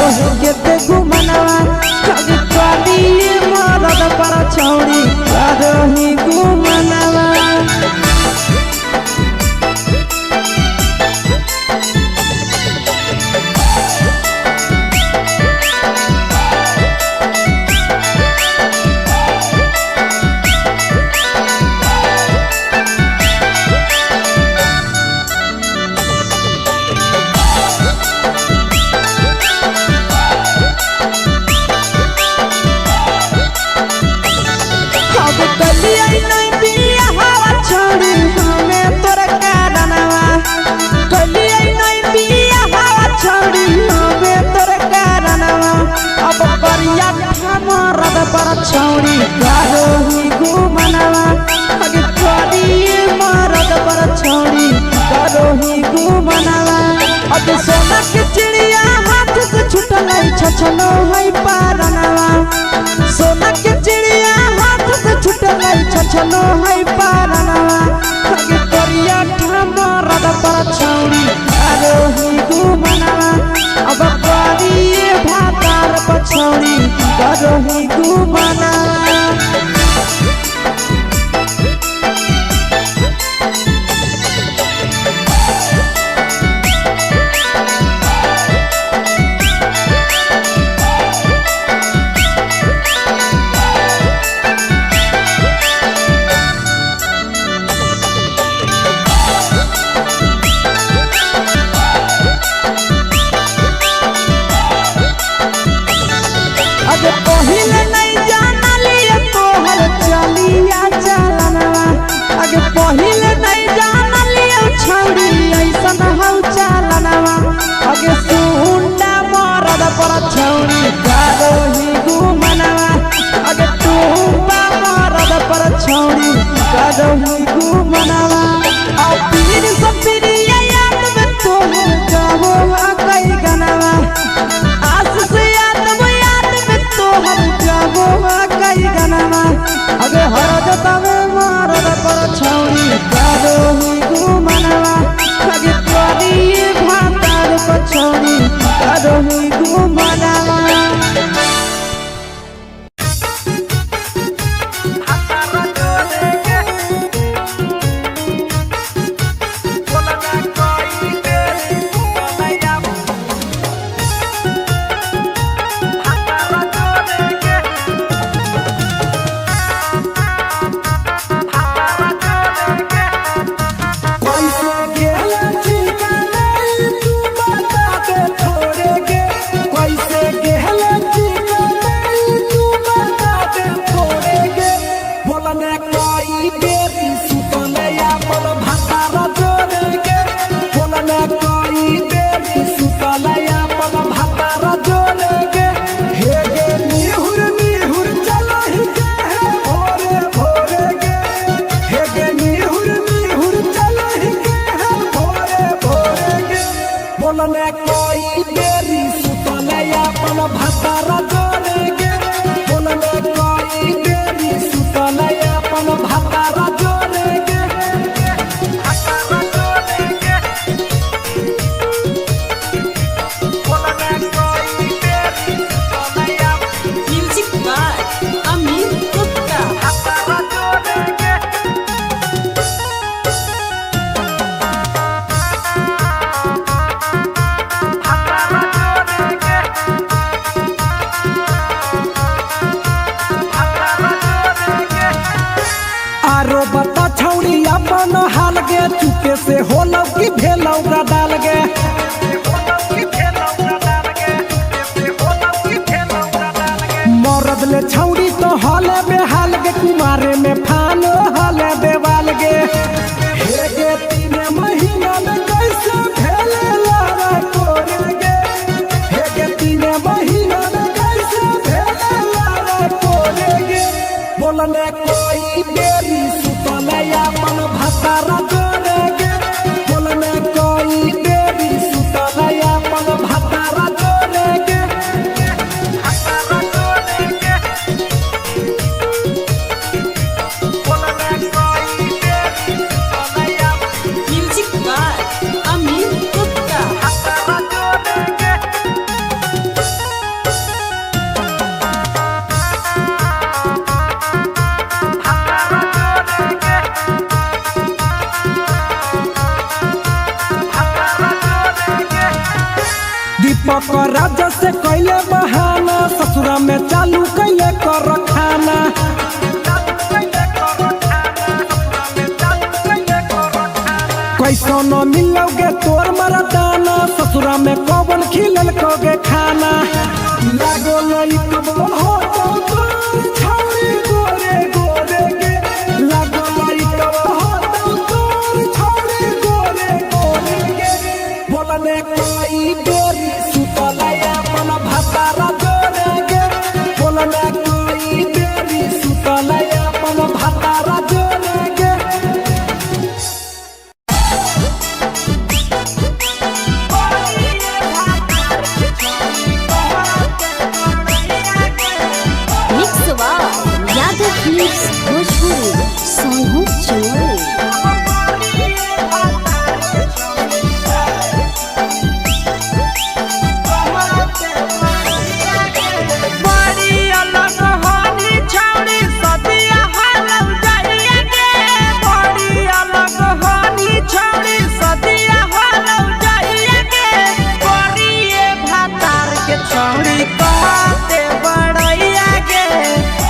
करोही केते गुमनवा अगे करी मरद पर छौड़ी करोही गुमनवा। अब कलिया नहीं बिया हवा छोड़ी हमें तोर कारणवा कलिया नहीं बिया हवा छोड़ी हमें तोर कारणवा अब करिया मरद पर छौड़ी करोही गुमनवा अगे करिए मरद पर छौड़ी करोही गुमनवा। अब सोना के चिड़िया हाथ से छुटल छछलो है पारनवा सोना के चिड़िया हाथ से छुटल छछलो है पारनवा अगे करिया मरद पर छौड़ी करोही गुमनवा अब करिए भातार पछौड़ी करोही गुमनवा। अगे पहिले नहीं जानलिए तोहर चलिया चलनवा अगे पहिले नहीं जानलिए छौड़ी ऐसन हौ चलनवा अगे सुंडा मरद पर छौड़ी करोही गुमनवा अगे टूबा मरद पर छौड़ी करोही गुमनवा। आ पीर सपिरिया याद में तोहर गावो कई गनवा आस से याद वो याद में तोहर गावो कई गनवा अगे हर जतावे मरद पर छौड़ी करोही गुमनवा अगे करिए भातार पछौड़ी करोही गुमनवा। कैसे गेला ठिकाना तू बता दे थोड़े गे कैसे गेला ठिकाना तू बता दे थोड़े गे बोलने कोई बेरी सुतले अपन भातार जोड़े गे बोलने कोई बेरी सुतले अपन भातार जोड़े गे हे गे निहुर निहुर चलो ही गे हे भोरे भोरे गे हे गे निहुर निहुर चलो ही गे हे भोरे भोरे गे बोलने कोई बेरी सुतले अपन भातार जोड़े गे बोलने कोई बेरी सुतले अपन भातार जोड़े गे भातार जोड़े गे बोलने कोई बेरी सुतले अपन म्यूजिक बाय अमित गुप्ता। भातार जोड़े गे आरो बता छौड़ी अपन हाल गे चुपे से होलौ कि भेलौ डाल गे मरद ले छौड़ी तो हले बेहाल गे कुमारे में फान हले देवाल गे हे गे तीन महीना में कैसे भेले लारा कोरे गे हे गे तीन महीना में कैसे भेले लारा कोरे गे बोलने कोई बेरी सुतले अपन भातार जोड़े गे बोलने कोई बेरी सुतले अपन भातार जोड़े गे भातार जोड़े गे दीपक राजा से कैले बहाना, ससुरा में चालू कैले कर खाना। कैसो न मिलोगे तोर मरदाना, ससुरा में कौन खिलल कोगे खाना। लागो लइकबो हो तो तोर छौरी गोरे गोरे गे, लागो लइकबो हो तो तोर छौरी गोरे गोरे गे। बोलने कोई बेरी सुतलया मन भातारा जोरे गे, बोलने कोई बेरी सुतलया मन भातारा जोरे गे। Mix by Yadav films Bhojpuri Sonu Chamoli. बड़ी अलग होनी छौड़ी सदिया हालौ जाइए गे, बड़ी अलग होनी छौड़ी सदिया हालौ जाइए गे। बड़िए भातार के छौड़ी कहते बड़ैया गे,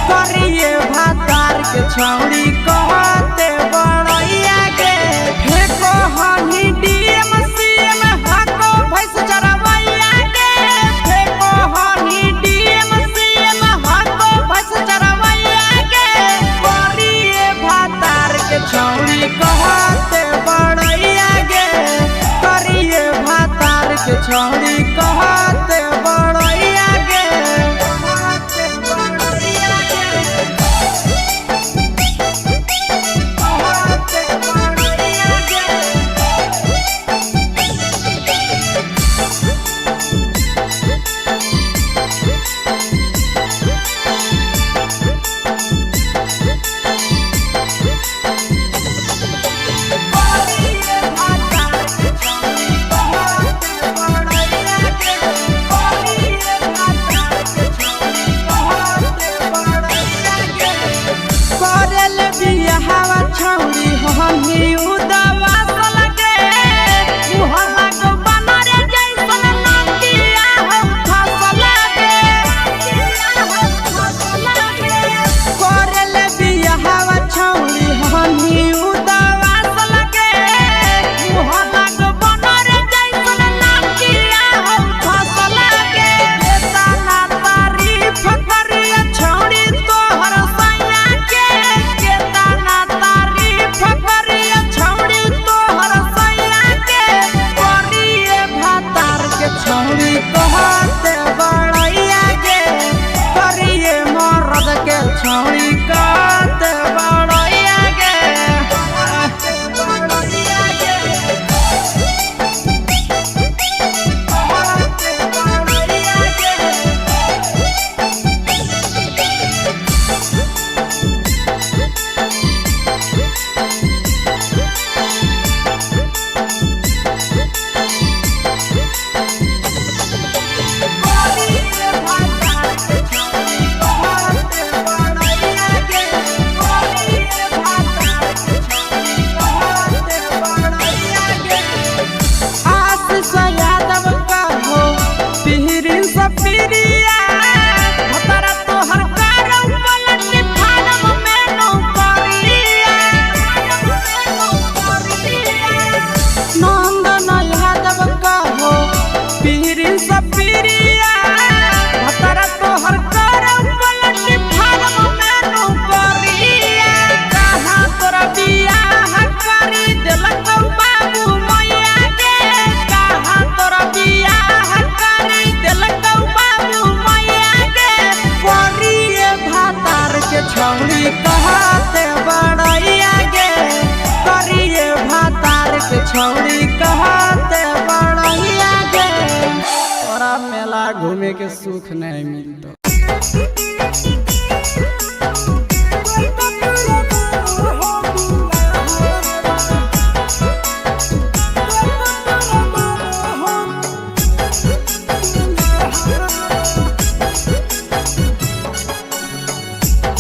करिए भातार के छौड़ी कहते बड़ैया गे। फेको हनी डीएम सीएम हाको भैंस चरवैया गे, फेको हनी डीएम सीएम हाको भैंस चरवैया गे। करिए भातार के छौड़ी कहते बड़ैया गे, करिए भातार के छौड़ी कहते बड़ैया गे। कहते बड़ैया गे, कहते बड़ैया गे। करल बियाहवा छौड़ी हमी उदवा सलगे, मुहला गो बनरे जैसन नाकिया हौ फसल गे। करल बियाहवा छौड़ी हमी उदवा सलगे, मुहला गो बनरे जैसन नाकिया हौ फसल गे। केतना तारीफ करिया छौड़ी तोहर सैया के, केतना तारीफ करिया छौड़ी तोहर सैया के। करिए भातार के छौड़ी कहते बड़ैया गे, करिए मरद के छौड़ी कहते बड़ैया गे। बड़ैया गे, कहते बड़ैया गे। आशीष यादव कहो पीरी सपीरिया, भतरा तोहर करौ पलट फारम में नौकरिया। नंदन यादव कहो पीरी सपीरिया, भतरा तोहर करौ पलट फारम में नौकरिया। कहाँ तोरा बियाह करी देलक बाबू मैया गे, कहाँ तोरा बियाह करी देलक बाबू मैया गे। करिए भातार के छौड़ी कहते बड़ैया गे, करिए भातार के छौड़ी कहते बड़ैया गे। तोरा मेला घूमे के सुख नहीं मिलतो।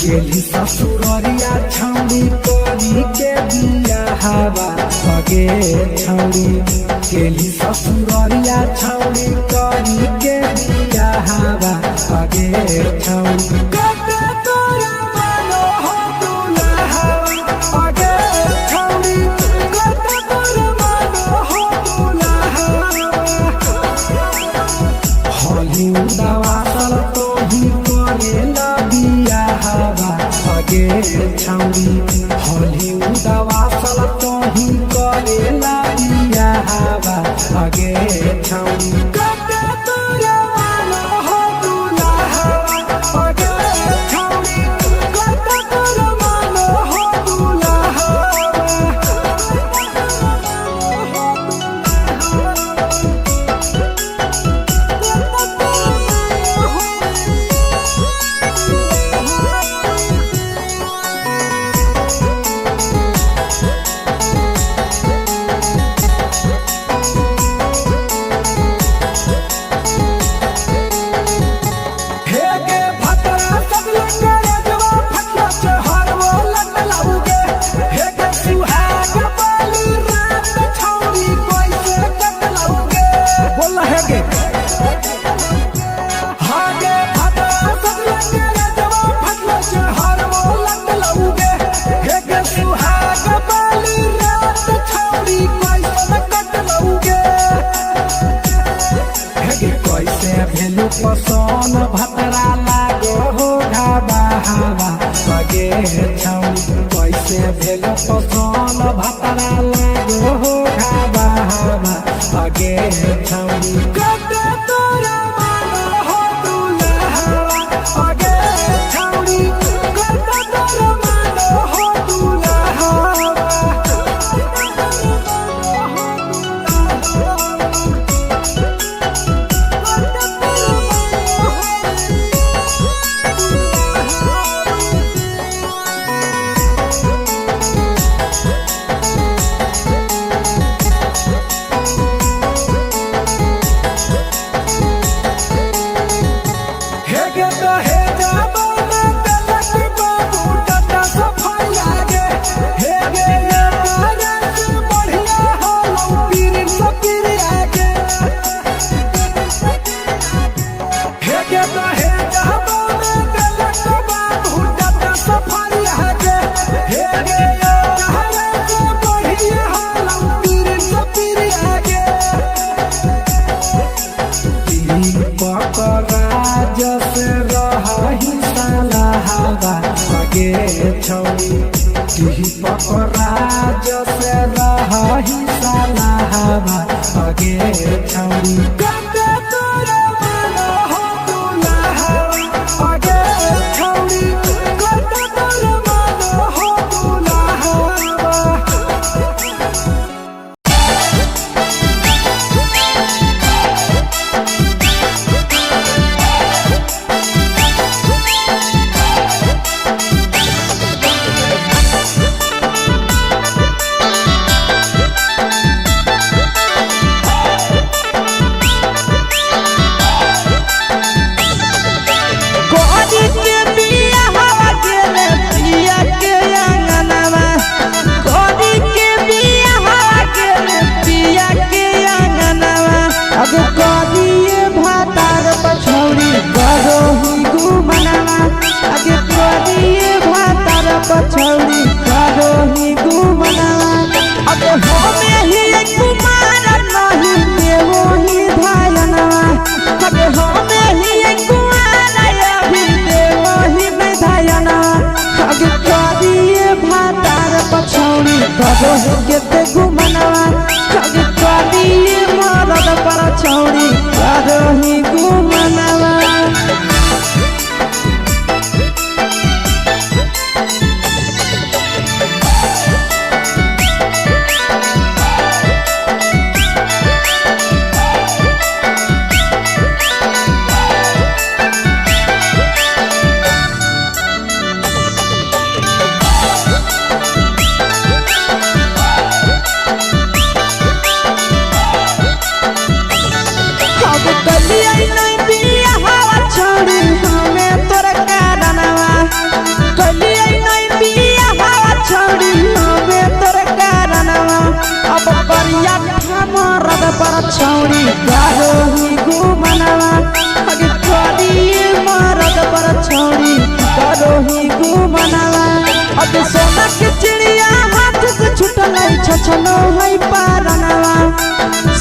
के गेली ससुररिया छौड़ी करी के बिया हवा अगे छौड़ी। गेली ससुररिया छौड़ी करी के बिया हवा अगे छौड़ी। कते तोरा मानो हो दुल्हा अगे छौड़ी, कते तोरा मानो हो दुल्हा। हलिउदवासल तोही करेला बिया हवा अगे छौड़ी। हलिउदवासल तोही करेला बिया हवा अगे छौड़ी। कते तोरा मानो हो दुल्हा अगे छौड़ी, कते तोरा मानो हो दुल्हा। हे गे भतरा सगले करे जवा फटला चहर वो लटलाउगे। हे गे सुहाग वाली रात छौरी कैसे कटलाउगे। बोल हे गे हागे भतरा सगले करे जवा फटला चहर वो लटलाउगे। हे गे सुहाग वाली रात छौरी कैसे कटलाउगे। हेगे कैसे भेलु पसन भतरा लागो हो घाबा हवा अगे छौड़ी। कैसे भेलु पसन भतरा लागो हो घाबा हवा अगे छौड़ी। कते तोरा मानो हो दुल्हा अगे छौड़ी, कते तोरा मानो हो दुल्हा। हे गे तो हे जमाना तलक बाबू टाटा सफाई आगे। हे गे ये तारा से बढ़िया हो लौ पीर सपीर आगे। हे गे तो हे जमाना तलक बाबू टाटा सफाई आगे। हे गे ये तारा से बढ़िया हो लौ पीर सपीर आगे। राजस रही साला हवा अगे छौड़ी। दीपक राजस रही साला हवा अगे छौड़ी। कते तोरा मानो हो दुल्हा अगे छौड़ी, कते तोरा मानो हो दुल्हा। कोरी के बिया हवा गेले पिया के आंगनवा। कोरी के बिया हवा गेले पिया के आंगनवा। अब कोरिए भातार पछौड़ी करो ही गुमनवा। अब कोरिए भातार पछौड़ी करो ही गुमनवा। अब होमे ही कुमार नहीं देवो ही धायनवा। अब होमे ही कुमार अभी देवो ही धायनवा। अब करिए भातार पछौड़ी करो ही केते गुमनवा। अब करिए मरद पर छौड़ी करो ही गुमनवा। अब कलिया छौरी करो ही गुमनवा। अगे करिए मरद पर छौरी करो ही गुमनवा। अब सोना के चिड़िया हाथ से छुटल छछनो है पारनवा।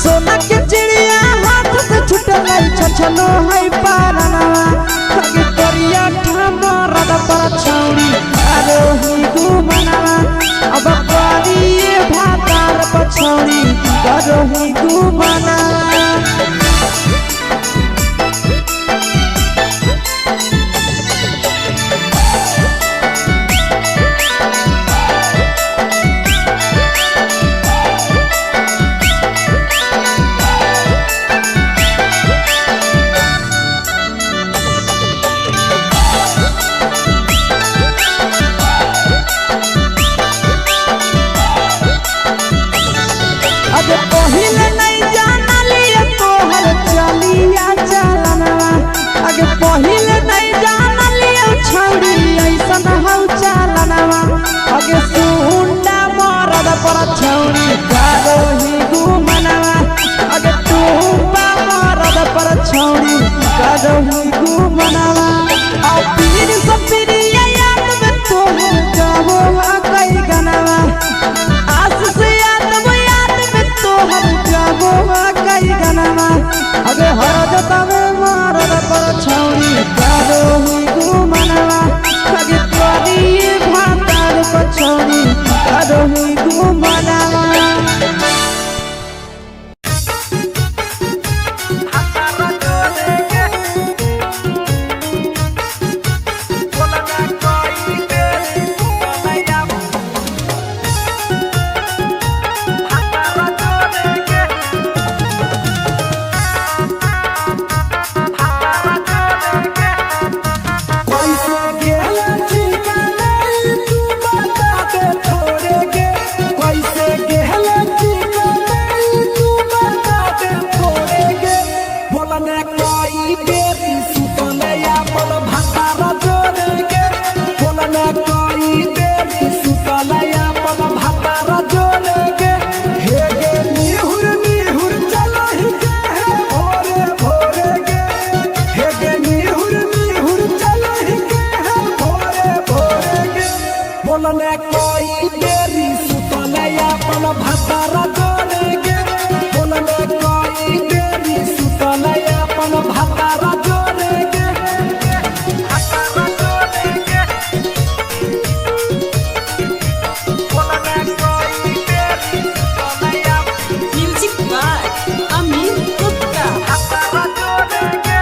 सोना के चिड़िया हाथ से छुटल छछनो है पारनवा। अगे करिया मरद पर छौरी करो ही गुमनवा। अब करिए भातार पर छौरी करो ही गुमनवा। अब पहिले नहीं जानलिए तोहर चलिया चलनवा। अगे पहिले नहीं जानलिए छौरी ऐसन हौ चलनवा। अगे सुंडा मरद पर छौरी करो ही गुमनवा। अगे टूपा मरद पर छौरी करो ही गुमनवा। आ पीर सपीरिया याद में तोहर गावो कई गनवा। आस से याद वो याद में तोहर गावो कई गनवा। अगे हर जतावे मरद पर छौरी करो ही गुमनवा। अगे करिए भातार पर छौरी करो ही गुमनवा। कैसे गेला ठिकाना तू बता दे थोड़े गे। कैसे गेला ठिकाना तू बता दे थोड़े गे। बोलने कोई बेरी सुतले अपन भातार जोड़े गे। बोलने कोई बेरी सुतले अपन भातार जोड़े गे। हे गे निहुर निहुर चलहि के है भोरे भोरे गे। हे गे निहुर निहुर चलहि के है भोरे भोरे गे। बोलने कोई बेरी सुतले अपन भातार जोड़े गे। बोलने कोई बेरी सुतले अपन भातार जोड़े गे। भातार जोड़े गे। बोलने कोई बेरी सुतले अपन म्यूजिक बाय अमित गुप्ता। भातार जोड़े गे।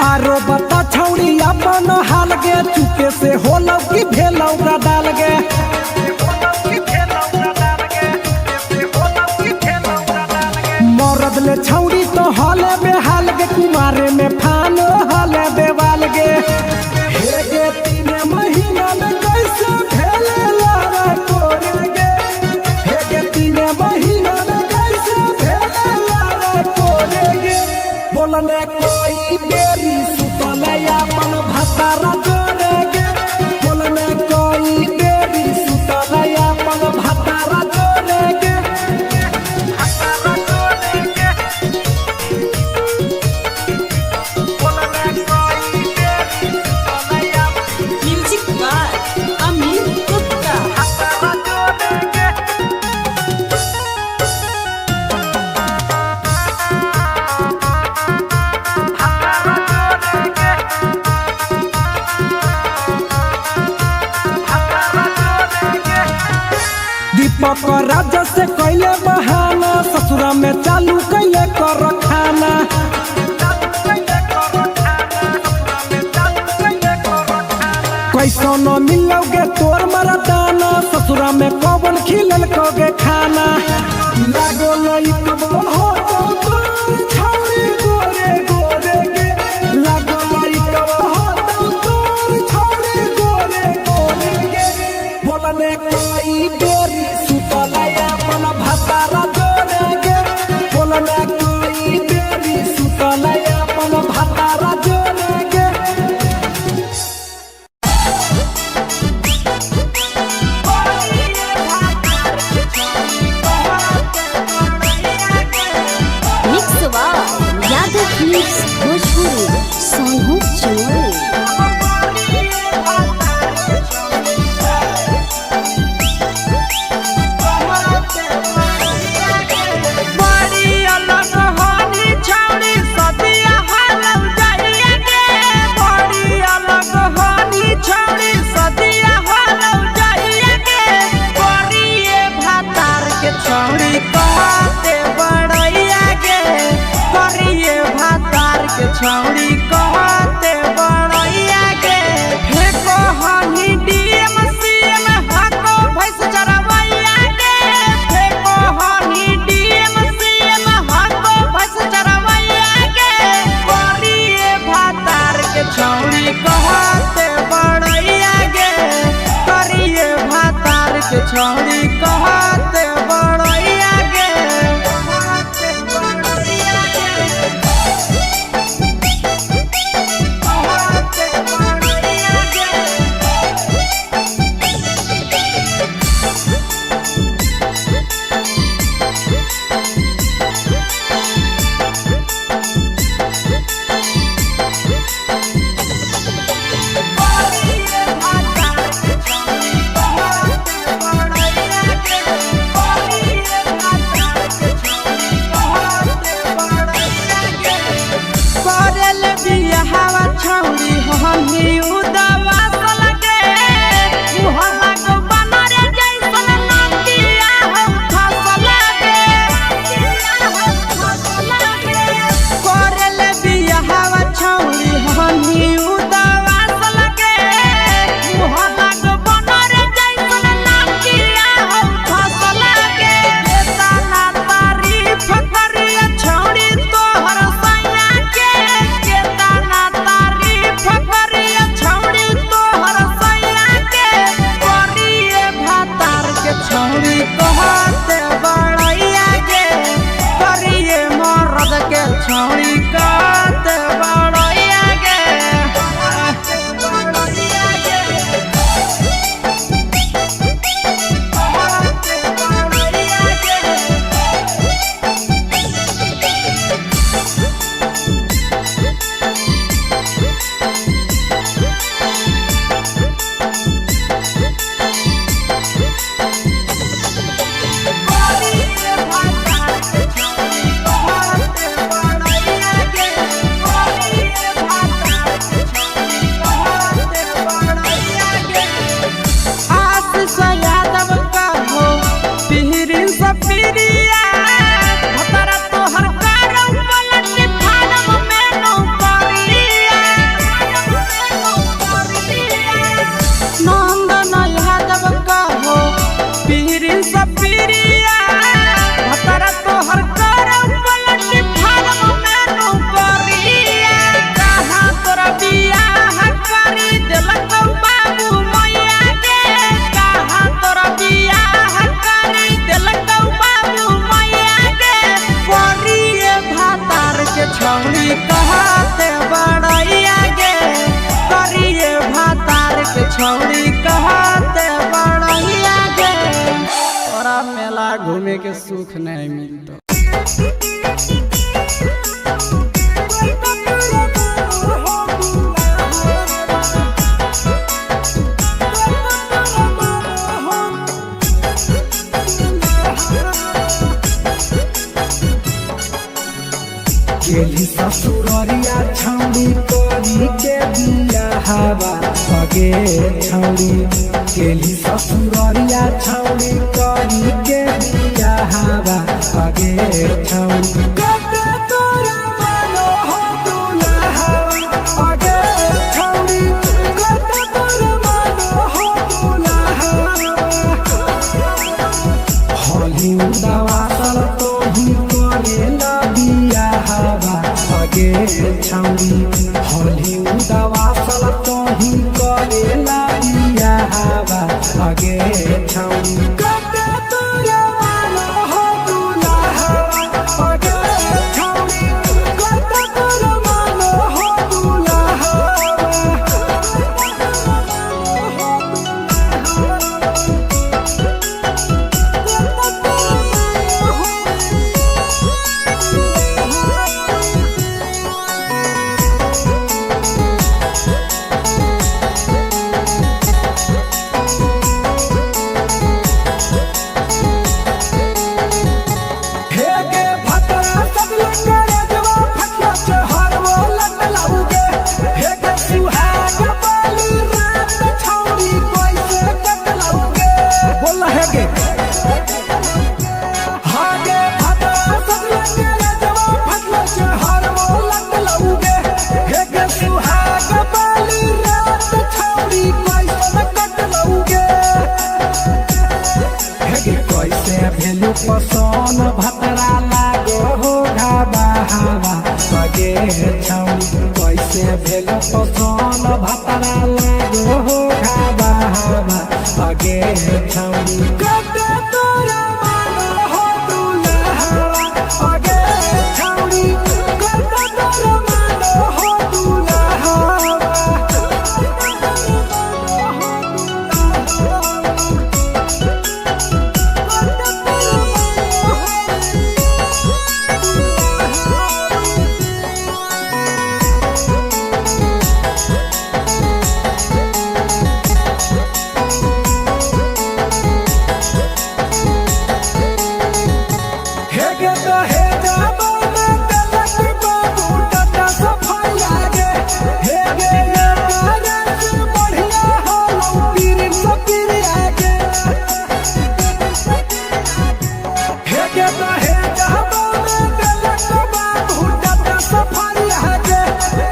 आरो बता छौड़ी अपन हाल गे। चुपे से होलौ कि भेलौ डाल गे। मरद ले छौड़ी तो हाले बेहाल गे। कुमारे में फानो हाले बेवाल गे। हे गे तीन महीना में कैसे भेले लारा कोरे गे। हे गे तीन महीना में कैसे भेले लारा कोरे गे। बोलने कोई बेरी सुतले अपन भातार जोड़े गे। बोलने कोई बेरी सुतले अपन भातार जोड़े गे। भातार जोड़े गे। बोलने कोई बेरी सुतले अपन म्यूजिक बाय अमित गुप्ता। भातार जोड़े गे। दीपक राजा से कैले बहाना। ससुरा में चालू कैले कर खाना। कैसो न मिलोगे तोर मरदाना। ससुरा में कौन खिलल कोगे खाना। लागो लइकबो हो तो तोर छौरी गोरे गोरे गे। लागो लइकबो हो तो तोर छौरी गोरे गोरे गे। बोलने कोई बेरी सुतले अपन भातार जोड़े गे। बोलने कोई बेरी छौड़ी सदिया होलौ जहिया के करिए भातार के छौड़ी कहते बड़ैया गे करिए भातार के छौड़ी कहते बड़ैया गे फेको हनी डीएम सीएम हको भैंस चरवैया गे फेको हनी डीएम सीएम हको भैंस चरवैया गे करिए भातार के छौड़ी कहते बड़ैया गे करिए भातार के छौड़ी कहते बड़ैया गे कहते बड़ैया गे कहते बड़ैया गे। करल बियाहवा छौड़ी हमी उदवा सलगे मुहला को बनर जैसन नातिया हो फसल गे करल बियाहवा छौड़ी हमी उदवा सलगे मुहला को बनर जैसन नातिया हो फसल गे केतना तारीफ करिया छौड़ी तोहर सैया के केतना तारीफ करिया छौड़ी तोहर सैया के करिए भातार के छौड़ी कहते बड़ैया गे करिए मरद के छौड़ी कहते बड़ैया गे बड़ैया गे कहते बड़ैया गे। आशीष यादव का हो पिहरी सपीरिया भतरा तोहर कारौ पलट फारम में नौकरिया नंदन यादव का हो पिहरी सपीरिया भतरा तोहर कारौ पलट फारम में नौकरिया कहाँ तोरा बियाह करी देलक बाबू मैया गे कहाँ तोरा बियाह करी देलक बाबू मैया गे करिए भातार के छौड़ी कहते बड़ैया गे करिए भातार के छौड़ी कहते बड़ैया गे तोरा मेला घूमे के सुख नहीं मिलतो। गेली ससुररिया छौड़ी करी के बिया हवा सगे छौड़ी गेली ससुररिया छौड़ी करी के बिया हवा सगे छौड़ी कते तोरा मानो हो दुल्हा अगे छौड़ी कते तोरा मानो हो दुल्हा होली उदावासल तोही करेला बियाहवा अगे छौरी होली उदावासल तोही करेला बियाहवा अगे छौरी कते तोरा मानो हो दुल्हा अगे छौरी कते तोरा मानो हो दुल्हा। भेलु पसंद भतरा लागो हो घाबा हवा अगे छौरी कैसे भेलु पसंद भतरा लागो हो घाबा हवा अगे छौरी कते तोरा मानो हो दुल्हवा अगे छौरी कते तोरा मानो हो दुल्हवा। हे गे तो हे जाबो में तलक बाबू टाटा सफाई आगे हे गे ये तारा से बढ़िया होलो पीर सपीर आगे हे गे तो हे जाबो में तलक बाबू टाटा सफाई आगे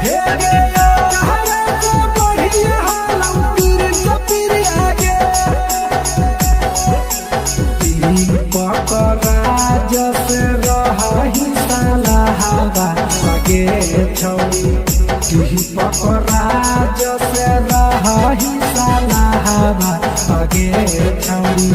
हे गे ये तारा से बढ़िया होलो पीर सपीर आगे पकराजस रही साला अगे छौरी पकराजस रही साला अगे छौरी।